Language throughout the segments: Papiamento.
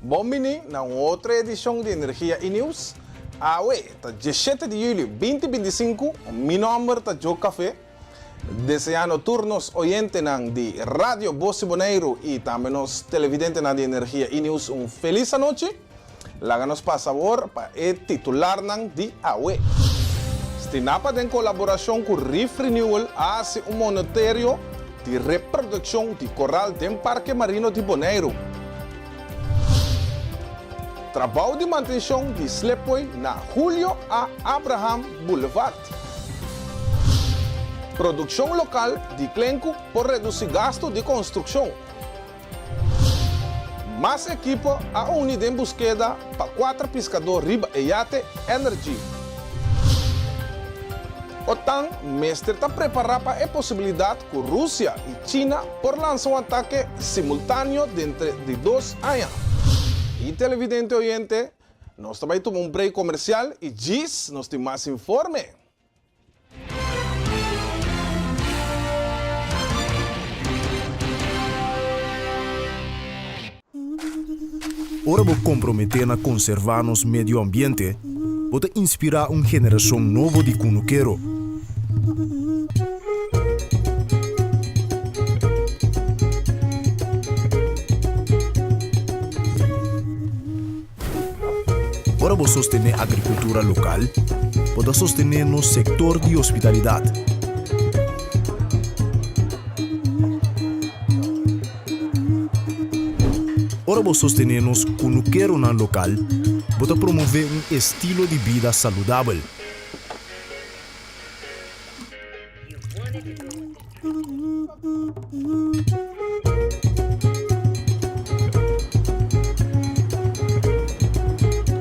Bon bini na un otro edishon di Energia i Nieuws. Awe ta diesshete di yüli binti 25. Mi nòmber ta Joe Café. Deseando tur nos oyentenan di Radio Bos di Boneiru i tambe nos televidentenan di Energia i Nieuws un felis anochi. Laga nos pasa awor pa e titularnan di awe. Stinapa den kolaborashon ku Reef Renewal a hasi un monoterio di reprodukshon di koral den Parke Marino di Boneiru. Trabou di mantenshon di slipway na Julio A. Abraham Boulevard. Produkshon lokal di klenku por redusí gastu di konstrukshon. Mas ekipo a uni den buskeda pa kuater piskadó riba e yate Energy. OTAN mester ta prepará pa e posibilidat ku Rusia i China por lansa un atake simultáneo denter di dos aña. I televidente oyente, nos ta bai tuma un break komersial i djis nos tin mas informe. Ora bo komprometé na konservá nos medio ambiente, bo ta inspirá un generashon nobo di kunukero. Ora bo sostené agrikultura lokal, bo ta sostené nos sektor di hospitalidat. Ora bo sostené nos kunukeronan lokal, bo ta promové un estilo di bida saludabel.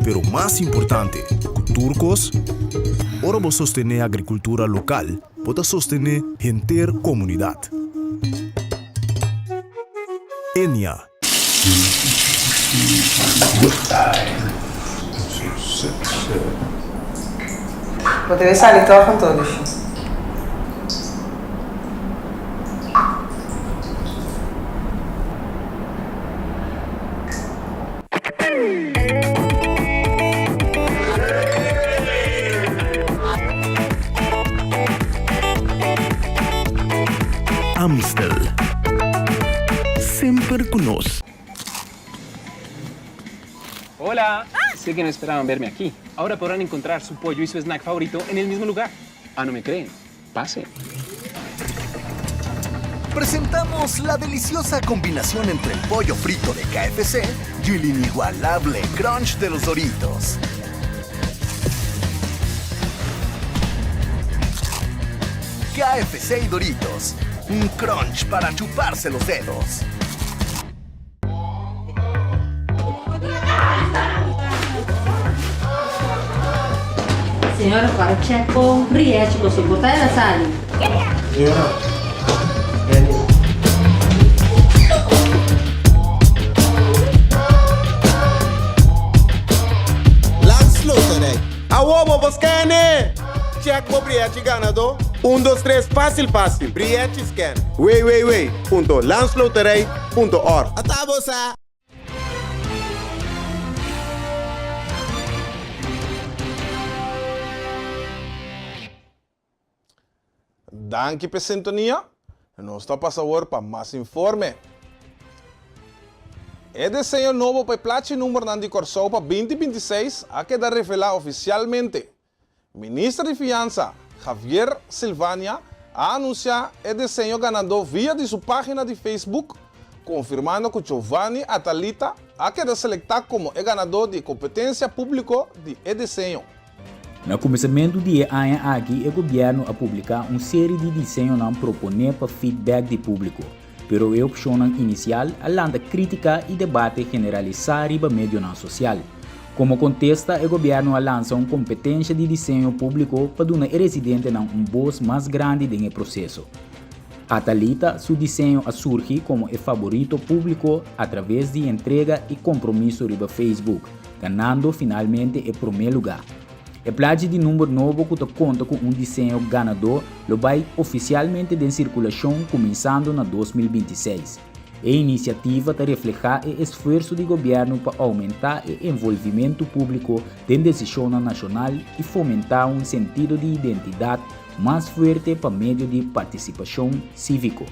Pero mas importante ku tur kos, ora bo sostené agrikultura lokal, bo ta sostené henter komunidat. Enia. Bo debe sali tòg anto, Lushi. Amstel. Semper cu nos. Hola! Sé que no esperaban verme aquí. Ahora podrán encontrar su pollo y su snack favorito en el mismo lugar. Ah, no me creen? Pasen. Presentamos la deliciosa combinación entre el pollo frito de KFC y el inigualable crunch de los Doritos. KFC y Doritos, un crunch para chuparse los dedos. Señora para check con Rietje con su botella la sali. Señora, Benny. Landsloterij. Awo bo por scan-e! Check bo brièchi ganadó. Un dos tres fásil fásil. Brièchi scan. www.landsloterij.org. Ata bo sa! Danki p'e sintonia. Nos ta pasa awor pa mas informe. E deseño nobo pa e plachi numbernan di Kòrsou pa 2026 a keda revelá ofisialmente. Minister di Fiansa, Javier Silvania, a anunsiá e deseño ganadó via di su página di Facebook, konfirmando ku Giovanni Atalita a keda selektá komo e ganadó di e kompetensia públiko di e deseño. Na kuminsamentu di e aña aki e gobièrnu a publiká un seri di diseñonan proponé pa feedback di públiko, pero e opshonnan inisial a lanta krítika i debate generalisá riba medionan sosial. Komo kontesta e gobièrnu a lansa un kompetensha di diseño públiko pa duna e residentenan un bos mas grandi den e proseso. Atalita su diseño a surgi komo e faborito públiko atraves di entrega i kompromiso riba Facebook. ganando finalmente e promé lugá. E plachi di number nobo ku ta konta ku un diseño ganadó lo bai ofisialmente den sirkulashon kuminsando na 2026. E inisiativa ta reflehá e esfuerso di gobièrnu pa oumentá e envolvimentu públiko den desishonnan nashonal i fomentá un sentido di identidat mas fuerte pa medio di partisipashon síviko.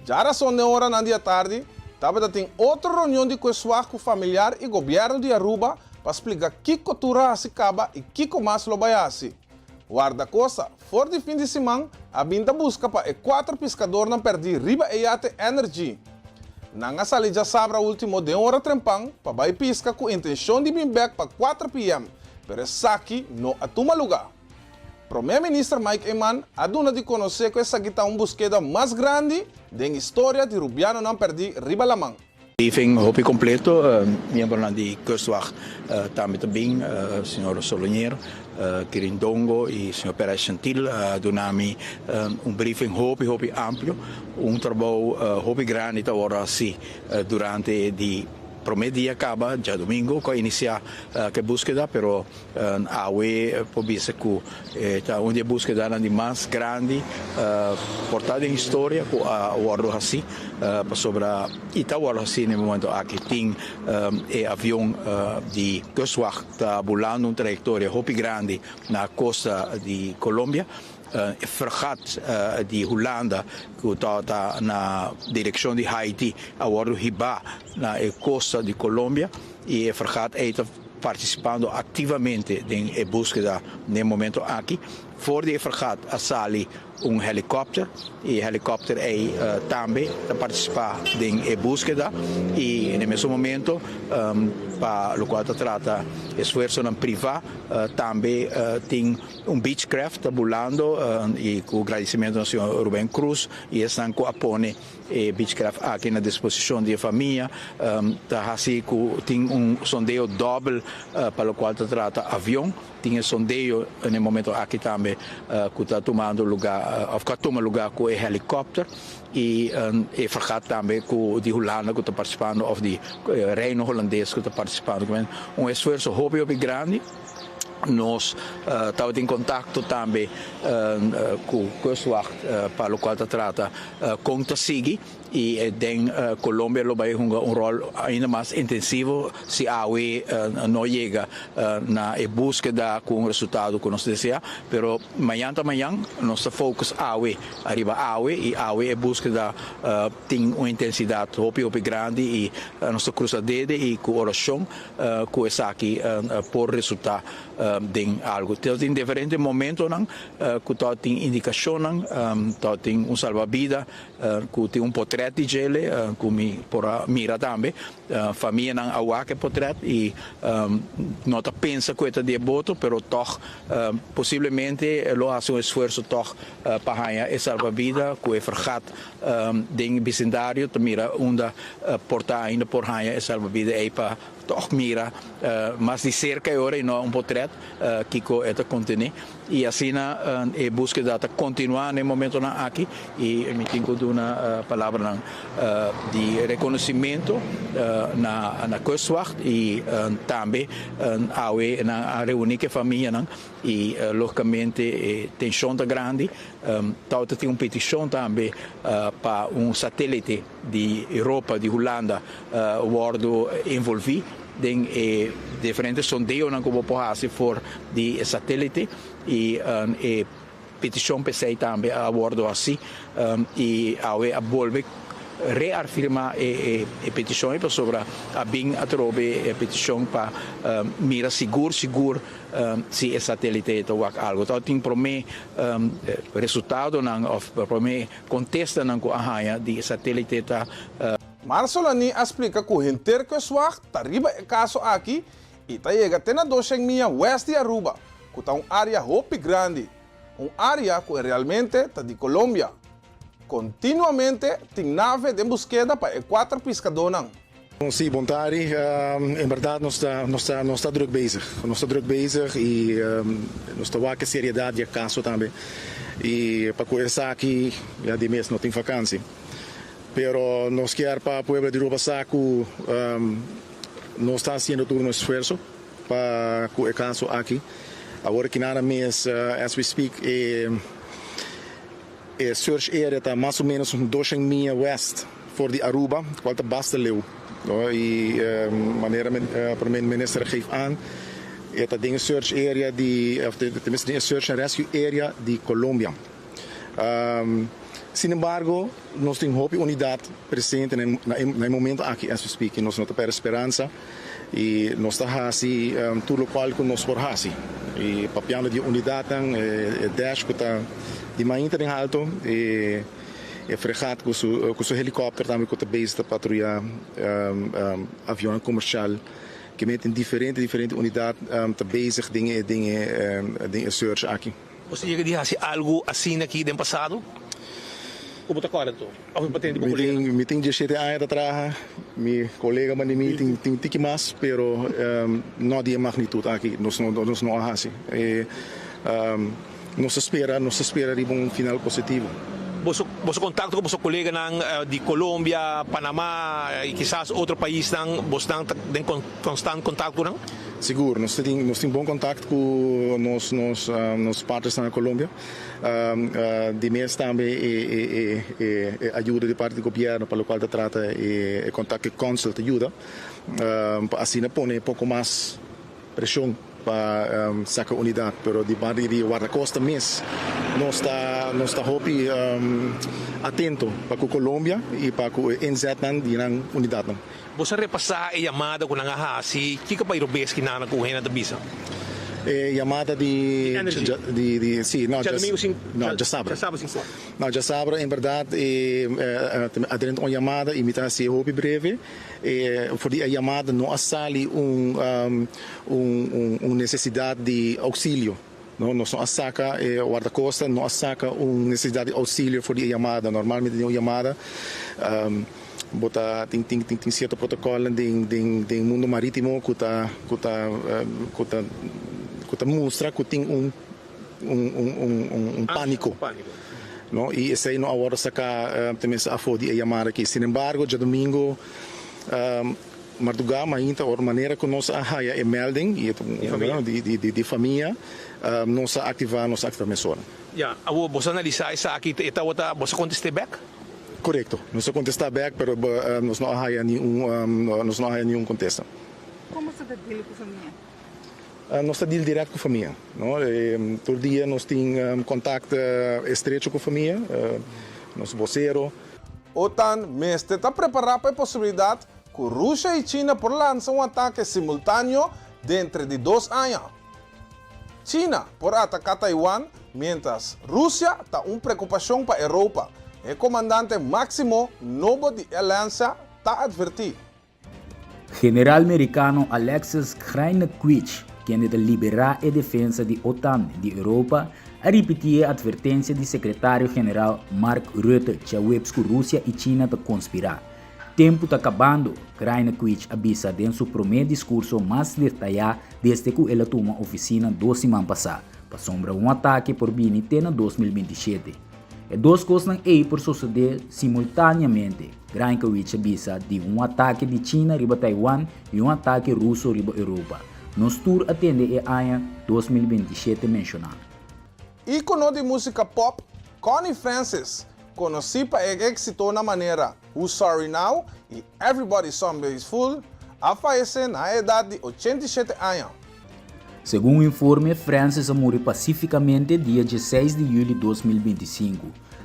Djarason den oranan di atardi tabata tin otro reunion di Kustwacht ku familiar i gobièrnu di Aruba pa splika kiko tur a hasi kaba i kiko mas lo bai hasi. Wardakosta for di fin di siman a bin ta buska pa e kuater piskadornan pèrdí riba e yate Energy. Nan a sali djasabra último den ora trempan pa bai piska ku intenshon di bin bèk pa kuater pm, pero esaki no a tuma lugá. Promé Minister Mike Eman a duna di konosé ku esaki ta un buskeda mas grandi den historia di rubianonan pèrdí riba laman. Briefing hopi completo, miembronan di Kustwacht tambe ta bin, señor Solonier, Kirindongo y señor Perez Gentil a duna mi un briefing hopi hopi amplio, un trabou hopi grandi ta worde haci durante di prome dia caba djadomingo cu a inicia cu e buskeda, pero Awe por bisa ku e ta un di e buskedanan di mas grandi por ta den historia ku a wòrdu hasí pasobra i ta wòrdu hasí na e momento aki. Tin e avion di Kustwacht ta bulando un trayektoria hopi grandi na kosta di Colombia. E fregat di Hulanda ku tabata na direkshon di Haiti a wòrdu hibá na e kosta di Colombia i e fregat ei ta partisipando aktivamente den e búskeda den e momento aki. For di e fregat a sali un helikòpter i e helikòpter ei tambe ta partisipá den e búskeda i na e mesun momento pa lokual ta trata esfuersonan privá tambe tin un beechcraft ta bulando i ku gradisimentu na señor Ruben Cruz i esnan ku a pone E beechcraft aki na disposishon di e famia ta hasi ku tin un sondeo dòbel pa lokual ta trata avion. Tin e sondeo na e momento aki tambe ku ta tumando lugá òf ku a tuma lugá ku e helikòpter i e fregat tambe ku di Hulanda ku ta partisipando òf di Reino Hulandes ku ta partisipando. Un esfuerso hopi hopi grandi. Nos tabatin kontakto tambe ku Kustwacht pa lokual ta trata kon ta sigui i den Colombia lo bai hunga un ròl ainda mas intensivo si awe no yega na e búskeda ku un resultado ku nos deseá. Pero mañan ta mañan, nos ta focus awe ariba awe i awe e búskeda tin un intensidat hopi hopi grandi i nos ta krusa dede i ku orashon ku esaki por resultá den algu. Ta tin diferente momentonan ku ta tin indikashonnan, ta tin un salbabida ku tin un potrèt di djele ku mi por a mira tambe. Famianan a wak e potrèt i no ta pensa ku e ta di e boto, pero tòg posiblemente lo hasi un esfuerso tòg pa haña e salbabida ku e fregat Den bisindario ta mira unda por ta ainda por haña e salbabida ei pa tòg mira mas di serka e ora i no un potrèt kiko e ta kontené. I asina e búskeda ta kontinuá na e momentonan aki i mi tin ku duna palabranan di rekonosimentu na na Kustwacht i tambe awe nan a reuní ku e famianan i lógikamente e tenshon ta grandi. Tawata tin un petishon tambe pa un satelite di Europa, di Hulanda, wòrdu envolví den e diferente sondeonan ku bo por hasi for di e satelite i e petishon p'esei tambe a wòrdu hasi i awe a bolbe reafirmá e petishon ei pasobra a bin atrobe e petishon pa mira sigur sigur Si e satelite ta wak algo ta tin prome resultadonan of prome kontestanan ku a haña di e satelite ta. Marsolani a splika ku henter Kustwacht ta riba e kaso aki i ta yega te na doshen mia west di Aruba, ku ta un área hopi grandi, un área ku realmente ta di Colombia. Kontinuamente tin nave den buskeda pa e kuater piskadónan. Sí, bon tardi. En berdad nos ta nos ta nos ta druk bezig. Nos ta druk bezig y nos ta wak e seriedad di e caso tambe. Y pa cu esaki ya di mes no tin vakantie. Pero nos kier pa pueblo di Aruba sa cu nos ta haciendo tur nos esfuerzo pa cu e caso aki. Awor ki nada mes as we speak e. E search area ta mas o menos un doshen mia west. for di Aruba, cual ta basta leu, no, y manera Prome Minister a geef aan, e ta den e search area di, of tenminste den e search and rescue area di Colombia. Sin embargo, nos tin hopi unidad presente na e momento aki as we speak y nos no ta perde speransa y nos ta haci tur locual cu nos por haci. Y papiando di unidadnan, e dash cu ta di mainta den halto, e fregat cu su helicopter tambe cu ta bezig ta patruya avionnan comercial, ke meten diferente diferente unidad ta bezig den e search aki. Bo sa yega di hasi algu asina aki den pasado? Ku bo ta kòrda anto? Òf bo tende di bo koleganan? Mi tin diesshete aña ta traha. Mi koleganan di mi tin tin tiki mas, pero no di e magnitut aki. Nos no nos no a hasi. Nos ta spera, nos ta spera riba un final positivo. Boso boso kontakto ku boso koleganan di Colombia, Panama i kisas otro paisnan, bosnan ta den konstant kontakto ku nan? Sigur, nos tin nos tin bon kontakt ku nos nos nos partnersnan na Colombia. Di mes tambe e e e e ayuda di parti di gobièrnu pa lokual ta trata e e kontakt ku e kònsel ta yuda pa asina pone poko mas preshon pa saka unidat. Pero di parti di Wardakosta mes nos ta nos ta hopi atento pa ku Colombia i pa ku e inzetnan di nan unidatnan. Bo sa repasá e yamada ku nan a hasi? Kiko pa irobes ki nan ku hende ta bisa? E yamada di di di si no no djasabra no djasabra en bèrdat e a drenta un yamada i mi ta hasi e hopi breve e for di e yamada no a sali un un un nesesidat di ouksilio no nos no a saka e wardakosta no a saka un nesesidat di ouksilio for di e yamada normalmente den un yamada. Bo ta tin tin tin tin cierto protocolnan den den den mundo maritimo cu ta cu ta cu ta cu ta mustra cu tin un un un un un un panico no y esey no a wordo saca tenminste afo di e yamada aki. Sin embargo djadomingo marduga mainta ora manera cu nos a haya e melding y di di di di famia nos a activa nos a activa mesora. Ya, awor boso a analisa esaki e tabata boso a conteste bek? Korekto. Nos a kontestá bèk, pero nos no a haya niun nos no a haya niun kontesta. Kon boso ta deal ku famia? Nos ta deal dirèkt ku famia, no. Tur dia nos tin kontakt estrecho ku famia, nos bosero. OTAN mester ta prepará pa e posibilidat ku Rusia i China por lansa un atake simultáneo denter di dos aña. China por ataká Taiwan miéntras Rusia ta un preokupashon pa Europa, e komandante máksimo nobo di e aliansa ta atvertí. General merikano Alexus Grynkewich, kende ta liberá e defensa di OTAN di Europa, a ripití e atvertensia di sekretario general Mark Rutte djaweps ku Rusia i China ta konspirá. Tempu ta kabando, Grynkewich a bisa den su promé diskurso mas detayá desde ku el a tuma ofisina dos siman pasá, pasobra un atake por bini te na 2027. E dos kosnan ei por sosodé simultáneamente, Grynkewich a bisa di un atake di China riba Taiwan i un atake ruso riba Europa. Nos tur a tende e aña 2027 menshoná. Íkono di músika pop, Connie Francis, konosí pa e éksitonan manera Who's Sorry Now i Everybody's Somebody's Fool, a fayesé na e edat di 87 aña. Segun informe, Francis a muri pasífikamente dia dieseis di yüli 2025,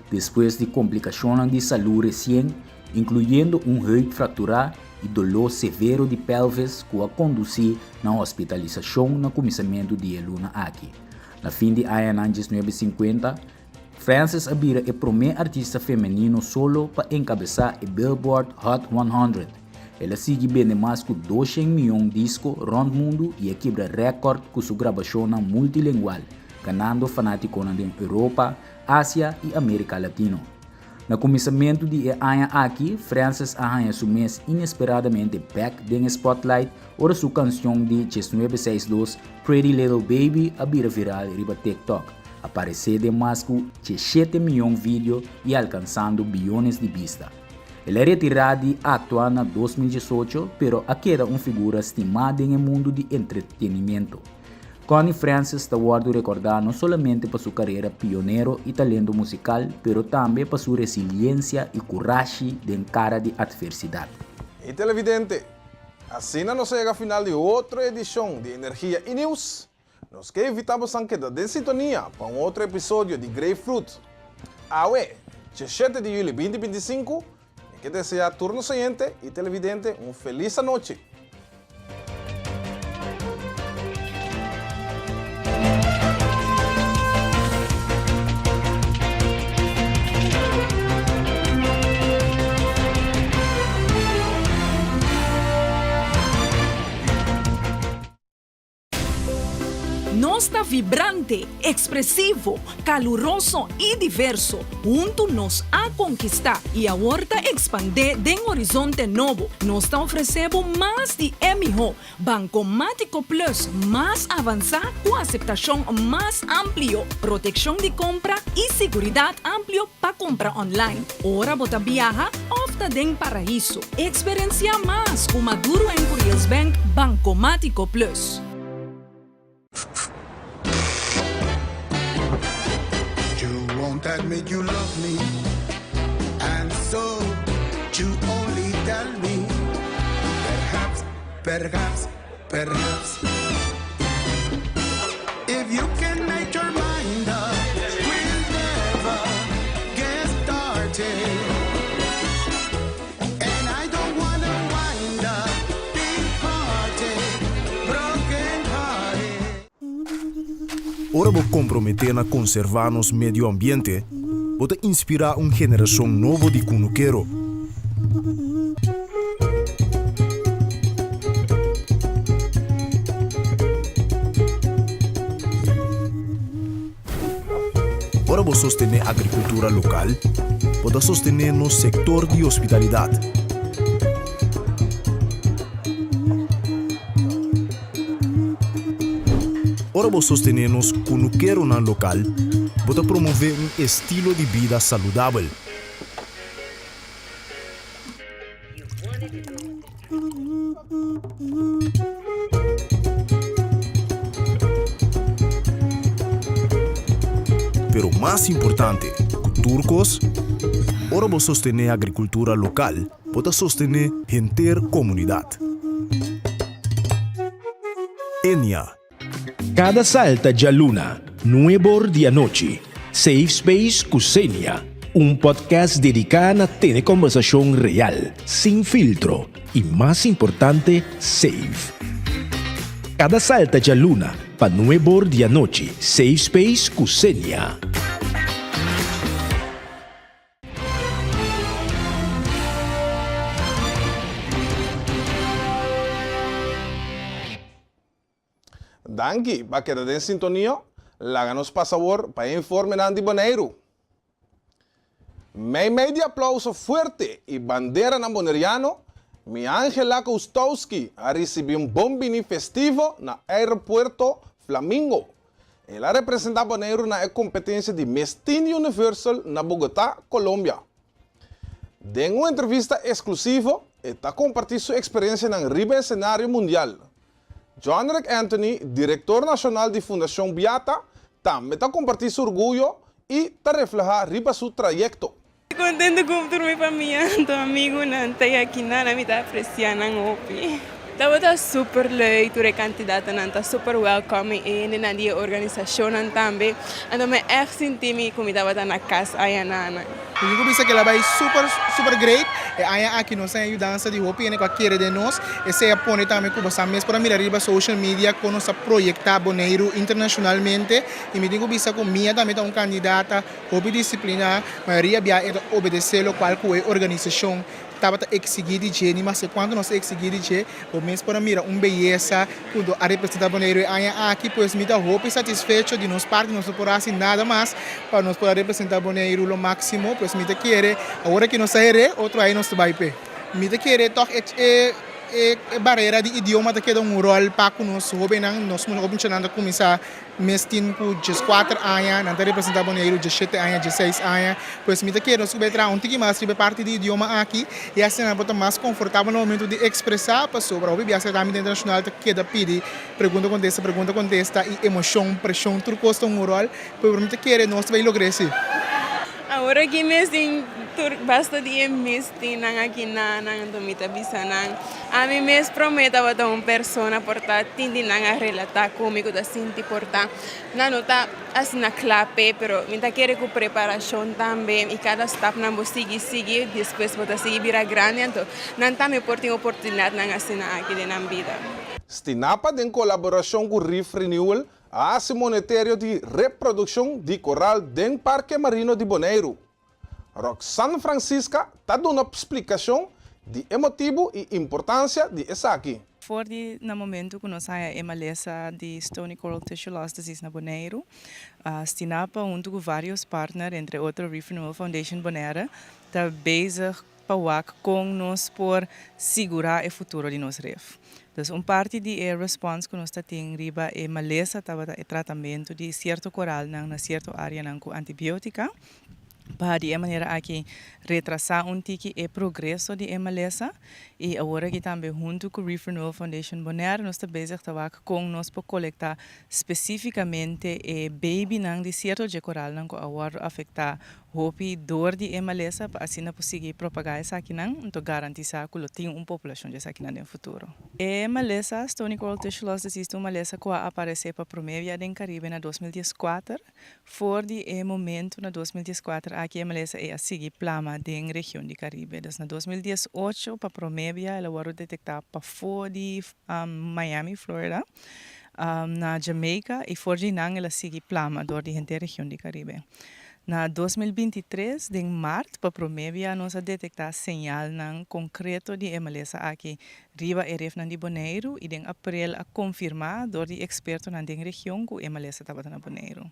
despues di komplikashonnan di salú resien, inkluyendo un heup frakturá i doló severo di pelvis ku a kondusí na hospitalisashon na kuminsamentu di e luna aki. Na fin di añanan diesnuebe sinkuenta, Francis a bira e promé artista femenino solo pa enkabesá e Billboard Hot 100. El a sigui bende mas ku doshen mion disko rònt mundu i a kibra rèkòrt ku su grabashonnan multilengual, ganando fanátikonan den Europa, Asia i Amérika Latino. Na kuminsamentu di e aña aki, Francis a haña su mes inesperadamente bèk den e spotlight ora su kansion di diesnuebe seis dos Pretty Little Baby a bira viral riba TikTok, aparesé den mas ku diesshete mion video i alkansando biyones di bista. El a retirá di aktua na 2018 pero a keda un figura stimá den e mundu di entretenimiento. Connie Francis ta wòrdu rekordá no solamente pa su karera pionero i talento musikal, pero tambe pa su resiliensia i kurashi den kara di atversidat. I televidente, asina nos a yega final di otro edishon di Energia i Nieuws. Nos ke invitá bosan keda den sintonia pa un otro episodio di Grapefruit. Awe, djeshete di yüli 2025, mi ke deseá tur nos oyente i televidente un felis anochi. Nos ta vibrante, ekspresivo, kaluroso i diverso. Huntu nos a konkistá i awor ta ekspandé den horizonte nobo. Nos ta ofresé bo mas di e mihó Bankomátiko Plus mas avansá ku aseptashon mas amplio, protekshon di kompra i siguridat amplio pa kumpra online ora bo ta biaha òf ta den paraiso. Eksperensiá mas ku Maduro en Curiels Bank Bankomátiko Plus. You won't admit you love me And so you only tell me Perhaps, perhaps, perhaps If you can make your mind up We'll never get started And I don't wanna wind up Being parted, broken hearted Ora bo komprometé na konservá nos medio ambiente, bo ta inspirá un generashon nobo di kunukero. Ora bo sostené agrikultura lokal, bo ta sostené nos sektor di hospitalidat. Ora bo sostené nos kunukeronan lokal, bo ta promové un estilo di bida saludabel. Pero mas importante ku tur kos, ora bo sostené agrikultura lokal, bo ta sostené henter komunidat. Enia. Kada salta djaluna, nuebor di anochi, Safe Space ku Xenia, un podcast dediká na tene kòmbersashon real, sin filtro i mas importante, safe. Kada salta djaluna pa nuebor di anochi, Safe Space ku Xenia. Danki pa keda den sintonia, laga nos pasa awor pa e informenan di Boneiru. Meimei di aplauso fuerte i banderanan boneriano, Miangela Koustowski a risibí un bon bini festivo na Aeropuerto Flamingo. El a representá Boneiru na e kompetensia di Miss Teen Universal na Bogotá, Colombia. Den un entrevista eksklusivo, e ta kompartí su eksperensianan riba esenario mundial. Johnrick Anthony, direktor nashonal di Fundashon Biata, tambe ta kompartí su orguyo i ta reflehá riba su trayekto. Contento cu tur mi famia, tur amigunan ta aki nan, mi ta aprecia nan hopi. Tabata super leuk, tur e candidatonan ta super welcoming e hendenan di e organisacionnan tambe, anto mi echt sinti mi cu mi tabata na cas aya nan. Mi tin cu bisa cu el a bay super super great, e aña aki nos a haña yudansa di hopi hende cu a kere den nos, esey a pone tambe cu bosan mes por a mira riba social media con nos a proyecta Boneiru internacionalmente y mi tin cu bisa cu Mia tambe ta un candidata Hopi disipliná, mayoria bia e ta obedesé lokual ku e organisashon tabata eksigí di dje. Ni maske kuantu nos a eksigí di dje, bo mes por a mira un beyesa ku a representá Boneiru e aña aki. Pues mi ta hopi satisfecho di nos parti, nos no por hasi nada mas pa nos por a representá Boneiru lo máksimo. Pues mi ta kere awor aki nos ta heré, otro aña nos ta bai p'e. Mi ta kere tòg e. e barera di idioma ta keda un ròl pa ku nos hóbennan. Nos muchanan ta kuminsá mes tin ku dieskuater aña, nan ta representá Boneiru diesshete aña, diesseis aña. Pues mi ta kere nos ku bai traha un tiki mas riba e parti di idioma aki i asina nan por ta mas konfortabel na momentu di ekspresá pasobra hopi biaha certamen internashonal ta keda pidi pregunta kontesta, pregunta kontesta i emoshon, preshon tur kos ta un ròl. Pero mi ta kere nos ta bai logr'é si. Awor aki mes tin tur basta di e mes tin nan aki na nan anto mi ta bisa nan ami mes prome tabata un persona por ta tin di nan a relata ku mi ku ta sinti por ta nan no ta asina kla p'e pero mi ta kere ku preparashon tambe i kada stap nan bo sigui sigui despues bo ta sigui bira grandi anto nan tambe por tin oportunidatnan asina aki den nan bida. Stinapa den kolaborashon ku Reef Renewal A hasi moneterio di reprodukshon di koral den Parke Marino di Boneiru. Roxanne Francisca ta duna splikashon di e motibu i importansia di esaki. For di na momentu ku nos haña e malesa di Stony Coral Tissue Loss Disease na Boneiru, Stinapa huntu ku vários partner, entre otro Reef Renewal Foundation Bonaire, ta bezig pa wak kon nos por sigurá e futuro di nos ref. Dus un parti di e respons ku nos ta tin riba e malesa tabata e tratamentu di sierto koralnan na sierto áreanan ku antibiótika pa di e manera aki retrasá un tiki e progreso di e malesa. I awor aki tambe huntu ku Reef Renewal Foundation Bonaire nos ta bezig ta wak kon nos por kolektá spesífikamente e babynan di sierto dje koralnan ku a wòrdu afektá Hopi dor di e malesa pa asina por sigui propagá esakinan, anto garantisá ku lo tin un populashon di esakinan den futuro. E malesa Stony Coral Tissue Loss Disease ta un malesa ku a aparesé pa promé bia den Karibe na 2014. For di e momentu na 2014 aki e malesa ei a sigui plama den region di Karibe. Dus na 2018 pa promé bia el a wòrdu detektá pafó di Miami, Florida, na Jamaica i for di nan el a sigui plama dor di henter region di Karibe. Na 2023, den mart, pa promé bia nos a detektá señalnan konkreto di e malesa aki riba e refnan di Boneiru i den aprel a konfirmá dor di ekspertonan den region ku e malesa tabata na Boneiru.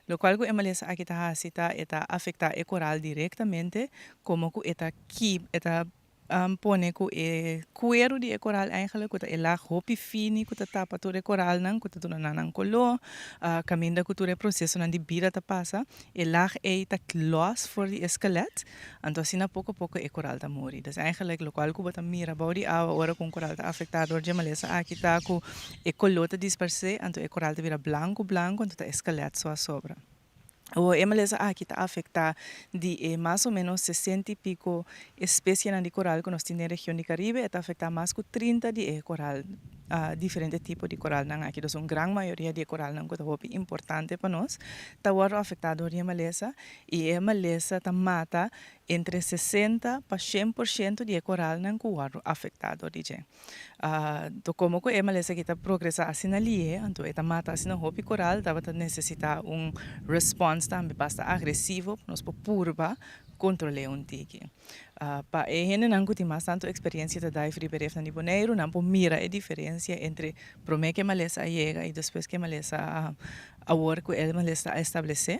Lokual ku e malesa aki ta hasi ta e ta afektá e koral direktamente komo ku e ta ki e ta pone ku e kueru di e koral eigenlijk ku ta e lag hopi fini ku ta tapa tur e koralnan ku ta duna nan nan koló, kaminda ku tur e prosesonan di bida ta pasa, e lag ei ta lòs for di e skelet, anto asina poko poko e koral ta muri. Dus eigenlijk lokual ku bo ta mira bou di awa ora ku un koral ta afektá dor dje malesa aki ta ku e koló ta disparsé anto e koral ta bira blanku blanku anto ta e skelet so a sobra. Awor e malesa aki ta afektá di e mas o ménos sesenta i piko espesienan di koral ku nos tin den region di Karibe, e ta afektá mas ku trinta di e koral, diferente tipo di koralnan aki. Dus un gran mayoria di e koralnan ku ta hopi importante pa nos ta wòrdu afektá dor di e malesa i e malesa ta mata entre sesenta pa shen por shento di e koralnan ku wòrdu afektá dor di dje. Anto komo ku e malesa aki ta progresá asina lihe, anto e ta mata asina hopi koral, tabata nesesitá un respons tambe basta agresivo pa nos por purba kontrol'é un tiki. Pa e hendenan ku tin mas tantu eksperensia ta dive riba e refnan di Boneiru, nan por mira e diferensia entre promé ku e malesa a yega i despues ku e malesa a awor ku e malesa a establesé.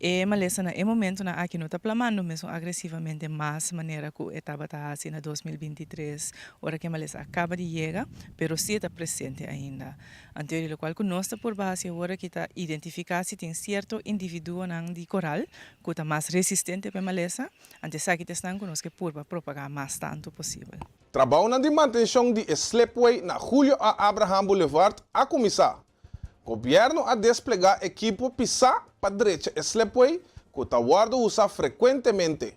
E malesa na e momentonan aki no ta plamando mesun agresivamente mas manera ku e tabata hasi na 2023 ora ku e malesa a kaba di yega, pero si e ta presente ainda. Anto di lokual ku nos ta purba hasi awor aki ta identifiká si tin sierto individuonan di koral ku ta mas resistente pa e malesa, anto esaki ta esnan ku nos ke purba propagá mas tantu posibel. Trabounan di mantenshon di e slipway na Julio A. Abraham Boulevard a kuminsá. Gobièrnu a desplegá ekipo pisá pa drecha e slipway ku ta wòrdu usá frekuentemente.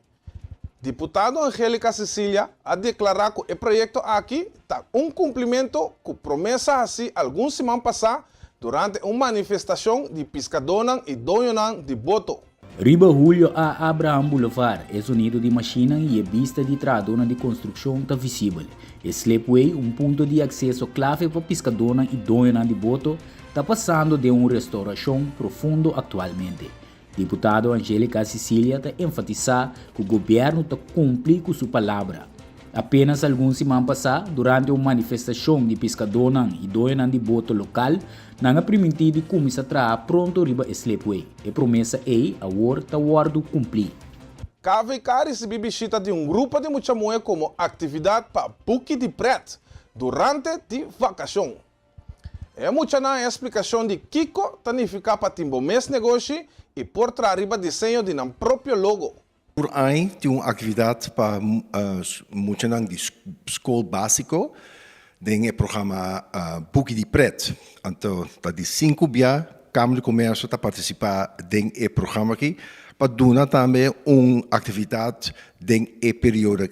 Diputado Angelica Cecilia a deklará ku e proyekto aki ta un kumplimentu ku promesa hasí algun siman pasá durante un manifestashon di piskadónan i doñonan di boto. Riba Julio A. Abraham Boulevard, e zonido di mashinnan i e bista di trahadónan di konstrukshon ta visibel. E slipway, un punto di akseso klave pa piskadónan i doñonan di boto, ta pasando den un restourashon profundo aktualmente. Diputado Angelica Cicilia ta enfatisá ku gobièrnu ta kumpli ku su palabra. Apenas algun siman pasá, durante un manifestashon di piskadónan i doñonan di boto lokal, nan a primintí di kuminsá traha pronto riba e slipway. E promesa ei awor ta wòrdu kumplí. KVK a risibí bishita di un grupo di mucha muhé komo aktividat pa Buki di Prèt. Durante di vakashon. E muchanan a splikashon di kiko ta nifiká pa tin bo mes negoshi i por traha riba diseño di nan propio logo. Tur aña tin un aktividat pa muchanan di skol básiko den e programa Buki di Pret. Anto, ta di 5 bia Kamara di Komersio ta partisipá den e programa aki pa duna tambe un aktividat den e periodo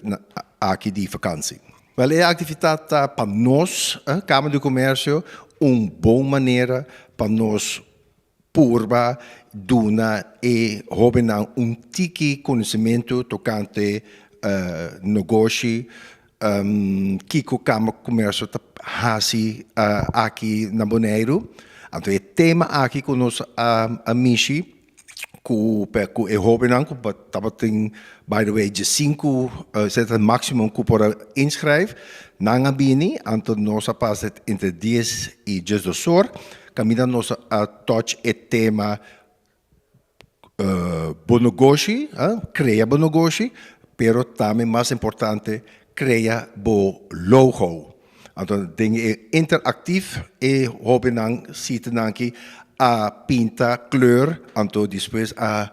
aki di vakantie. Wel, e aktividat ta pa nos, Kamara di Komersio, un bon manera pa nos purba duna e hóbennan un tiki konosementu tokante negoshi, kiko Kamara di Komersio ta hasi aki na Boneiru. Anto e tema aki ku nos a mishi ku e hóbennan ku tabatin, by the way, 5 ta máksimo ku por inschrijf, nan a bini, anto nos a pasa entre 10 i 12 or, kaminda nos a touch e tema bo negoshi, krea bo negoshi, pero tambe mas importante, krea bo logo. Anto, den interaktief e hóbennan sita nan aki a pinta kleur, anto despues a